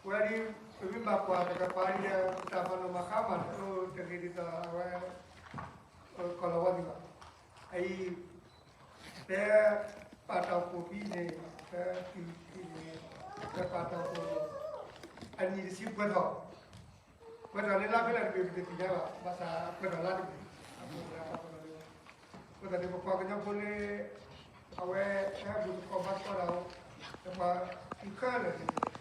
ဝဲဒ် ပမ့ၢ်ဘၣ်ကွၢ်တကပၤအံၤဒီး ပတၢ်မၤနီၣ်မၤဃါမး တဂ့ၤဒ်သိးအဝဲ ကီၢ်လီၤဝါသ့ၣ်ဘၣ်. အအံၤ ဖဲပာ်တၢ်အိၣ်ဖှိၣ်ဖဲန့ၣ် ဖဲတုၤဖဲန့ၣ် ဖဲပာ်တၢ်အိၣ်ဖှိၣ် အနံၣ်တဆံပှဲၤထီၣ် ပှဲၤထီၣ်လၢလါဖဲလဲၣ်တဘ့ၣ် ပတသ့ၣ်ညါဘၣ်. ဘၣ်ဆၣ်ပှဲၤထီၣ်လါတဘ့ၣ် အဃိသတးန့ၣ် ပပှၤကညီဖိလၢ အဝဲဟဲဘူၣ်သကိးဘါသကိးတၢ်အိၣ် ပှၤအံၤခဲလၢာ်န့ၣ်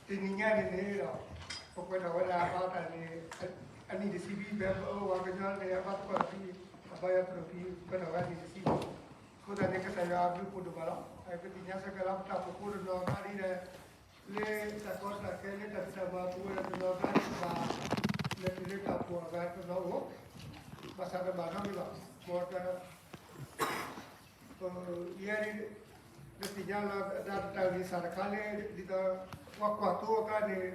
တနံၤညါန့ၣ်န့ၣ်ဒီး ပပှဲၤထီၣ်ဝဲဒၣ်ဘၣ်တၢ်န့ၣ် အနံၣ်တဆံဖဲ ပပှၤကညီန့ၣ် အဘါသကိးတၢ်ဖဲ အဘါယွၤသရိာ်ဖဲ ပှဲၤထီၣ်ဝဲအနံၣ်တဆံ အဃိသတးန့ၣ် ကစၢ်ယွၤအဘျုးဖးဒိၣ်မးလီၤ. ပသ့ၣ်ညါစ့ၢ်ကီးလၢပတၢ်အိၣ်ဖှိၣ်ဖိတနီၤအကျါဒ်လဲၣ် လၢတၢ်ကီတၢ်ခဲလၢတၢ်ဖံးတၢ်မၤအပူၤဝဲဒၣ်တနီၤအကျါဒ်ဘၣ် လဲၤတုၤလၢတၢ်အိၣ်ဖှိၣ်အဂၤတနီၤအိၣ် ဘၣ်ဆၣ်တဘၣ်နီတမံၤဘၣ်. မ်တ ယဲ ပသ့ၣ်ညါလီၤဒၣ်တၢ်ဂ့ၢ်စၢ်တခါလၢ ဒ်သိး ပှၤကွၢ်သိအကျါန့ၣ်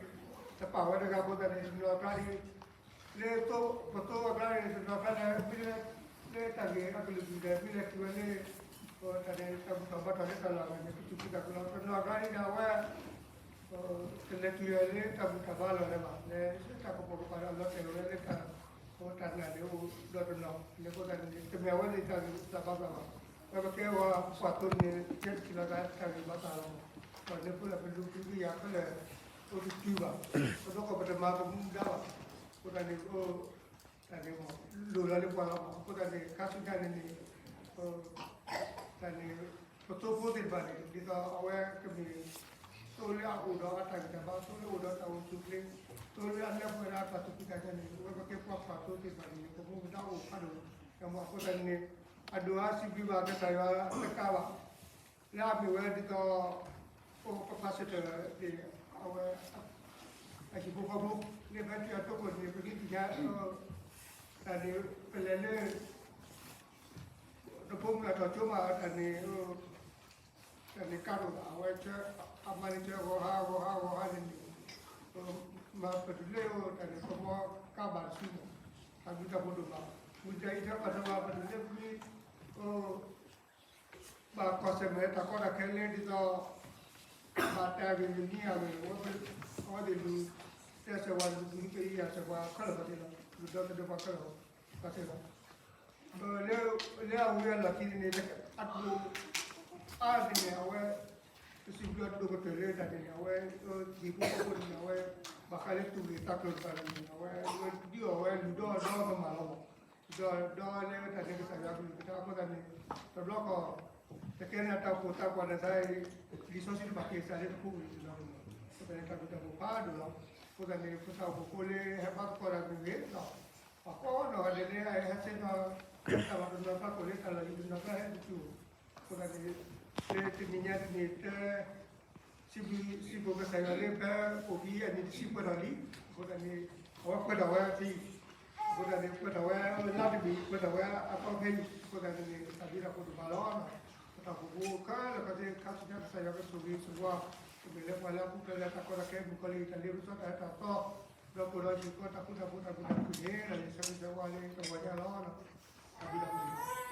တပာ်ဝဲတဂၤအဃိသတးန့ၣ် တနီၤအကျါဒ် လၢပသိအကျါန့ၣ် တနီၤအကျါန့ၣ် မ့ၢ်လၢ လၢတၢ်ဂ့ၢ်အကလုာ်ကလုာ်ဒီး မ့ၢ်လဲၤတုၤဝဲလၢ တၢ်န့ၣ် တၢ်ဘူၣ်တၢ်ဘါထီၣ်လၢတၢ်လီၢ်အဂၤန့ၣ် ကသူၣ်ကသးကလီၤ တနီၤအကျါဒ်ဒီးအဝဲ တလဲၤတုၤလၢတၢ်ဘူၣ်တၢ်ဘါလီၢ်လၢၤဘၣ် လၢတၢ်ကပီၤကပၤဒီးအလီၤတဲာ်ဝဲလၢတၢ် တၢ်နာ်န့ၣ်အိၣ်ဒီးတနီၤ လၢအဃိသတးန့ၣ် တမ့ၢ်အဝဲန့ၣ်တၢ်ဂ့ၢ်တၢ်ဘါဘၣ်ဘၣ်. ဝဲပကဲဝဲပှၤသိန့ၣ် ကဲထီၣ်လီၤသးတၢ်ဂ့ၢ်ဘၣ်သးလီၤ. ဒီးလၢဖိလၢ်ပလူၤကံကယၤခဲလၢာ် အိၣ်တတုၤဘၣ် ပဒိကီၢ်ပတမၤပမူဒါဘၣ်. အဃိသတးန့ၣ် တၢ်န့ၣ် လိၣ်လီၤလၢပှၤလီၤမး. အဃိသတးန့ၣ် ခါဆူညါန့ၣ်န့ၣ် တၢ်န့ၣ် ပသိဖိသ့ၣ်တဖၣ်န့ၣ် ဒ်သိးအဝဲကမ့ၢ် သိလၢအအိၣ်ဒီးအတၢ်ဂံၢ်တၢ်ဘါ သိလၢအိၣ်ဒီးတၢ်အိၣ်ဆူၣ်အိၣ်ချ့ သိလၢအလၢပှဲၤဒီးတၢ်သူၣ်ဖှံသးညီန့ၣ် အဝဲပကဲပှၤကွၢ်သိသ့ၣ်တဖၣ်န့ၣ် ပမူပဒါအိၣ်ဖးဒိၣ် အဃိသတးန့ၣ် အဒိၣ်အါစံးဘျုးဘၣ်ကစၢ်ယွၤတကးဘၣ် လၢအမ့ၢ်ဝဲဒ်သိး ပပၢ်စ့ၢ်ကီးန့ၣ် အဝဲ အဟံၣ်ဖိဃီဖိ လၢဖဲထံအတီခိၣ်န့ၣ် ပမ့ၢ်သ့ၣ်ညါ တၢ်န့ၣ် ပလဲၤလၢ တဖိမုၣ်အတီၢ်ကၠိမး တၢ်န့ၣ် တၢ်န့ၣ်ကါဒိၣ်ဘၣ် အဝဲဆၢ အမါန့ၣ်ဆၢဂီၤဟါဂီၤဟါဂီၤဟါန့ၣ်န့ၣ် မၤပတုၤလၢတၢ်န့ၣ် ပမီကါဘၣ်တစုန့ၣ် တၢ်ဘျုးတၢ်ဖှိၣ်ဒိၣ်မး မုၢ်တၢ်အံၤထဲပှၤတဘၣ်ပတုၤလၢပမ့ၢ် ဘၣ်ကွၢ်ဆၢၣ်မဲာ်တၢ်ကီတၢ်ခဲလၢဒ်သိး ဘၣ်တၢ်ဂ့ၢ်မနုၤအဂ့ၢ် အဝဲသ့ၣ်လူၤ တဲဆၢဝဲလူၤ ကယၤဆၢဝဲခဲလၢာ်ပှၤသ့ၣ်လီၤ လူၤဒီသဒၢပှၤခဲလၢာ်ပှၤသ့ၣ်လီၤ လၢအဝံၤအလီၢ်ခံန့ၣ်န့ၣ် အဒိၣ်အါန့ၣ်န့ၣ် အဝဲ ပစံးဘျုးဒိၣ်ကတၢၢ်လၢတၢ်န့ၣ်န့ၣ် အဝဲ ဟံၣ်ဖိဃီဖိန့ၣ်န့ၣ် အဝဲ ဘၣ်ဃးလၢသူၣ်ဂ့ၢ်သးကျိၤတဖၣ်န့ၣ်န့ၣ် အဝဲ ဒုးအီၣ်ဝဲလူၤဒီဒီကမၣ်လီၤမး ဒီးဒီလၢတၢ်န့ၣ်ကစၢ်ယွၤကလုၢ်ကထါအဃိသတးန့ၣ် တဘျီဃီ တကဲန့ၣ်တၢ်အိၣ်ဖှိၣ်သးပှၢ်ဒီးသးအံၤ လံာ်စီဆှံတဖၣ်က့ၤစးလၢတခိၣ်ဝံၤန့ၣ်လီၤ. အဃိသတးန့ၣ်တၢ်ဘျုးတၢ်ဖှိၣ်ဖးဒိၣ်လီၤ. အဃိသတးန့ၣ် ပတၢ်အိၣ်ဖှိၣ်ဖိလၢဟဲဘါသကိးတၢ်မ့ၢ်ဂ့ၤဒီး ပှၤကိးနီၢ်ဂၤဒဲးလၢအဟဲဆ့ၣ်နီၤ တၢ်ဘၣ်တနီၤဖးခိၣ်လၢတၢ်လီၢ်ယံၤတနီၤဖးဟဲတတုၤ အဃိသတးန့ၣ် လၢတနံၤညါတနံၤတ စံးဘျုးစံးဖှိၣ်ကစၢ်ယွၤလၢဖဲအိၣ်ဖဲအနံၣ်တဆံပှဲၤထီၣ်လံ. အဃိသတးန့ၣ် အဝဲပှဲၤထီၣ်ဝဲဖဲ အဃိသတးန့ၣ် ပှဲၤထီၣ်ဝဲလါတဘ့ၣ် ပှဲၤထီၣ်ဝဲအသီဖဲအံၤ အဃိသတးန့ၣ် တၢ်ဘျုးတၢ်ဖှိၣ်ဒိၣ်မးလီၤ. ပတၢ်အိၣ်ဖှိၣ်ဖိခဲလၢာ်ခဲဆ့ ခါဆူညါကစၢ်ယွၤကဆိၣ်ဂ့ၤဆိၣ်ဝါ ကမ့ၢ်လၢပှၤလၢအပူၤဖျဲးလၢတၢ်ကီတၢ်ခဲမုၣ်ကီၤလံၤ တၢ်လ့ပစီတၢ်အၢတၢ်သီ ဒီးကိၣ်ဒီးဟံၣ်ဃီတၢ်ဃူတၢ်ဖိးတၢ်ဘျုးတၢ်ဖှိၣ်န့ၣ် လၢယဆၢဂ့ၤဆၢဝါလၢတဂီၤညါလီၤ. တၢ်ဘျုးတၢ်ဖှိၣ်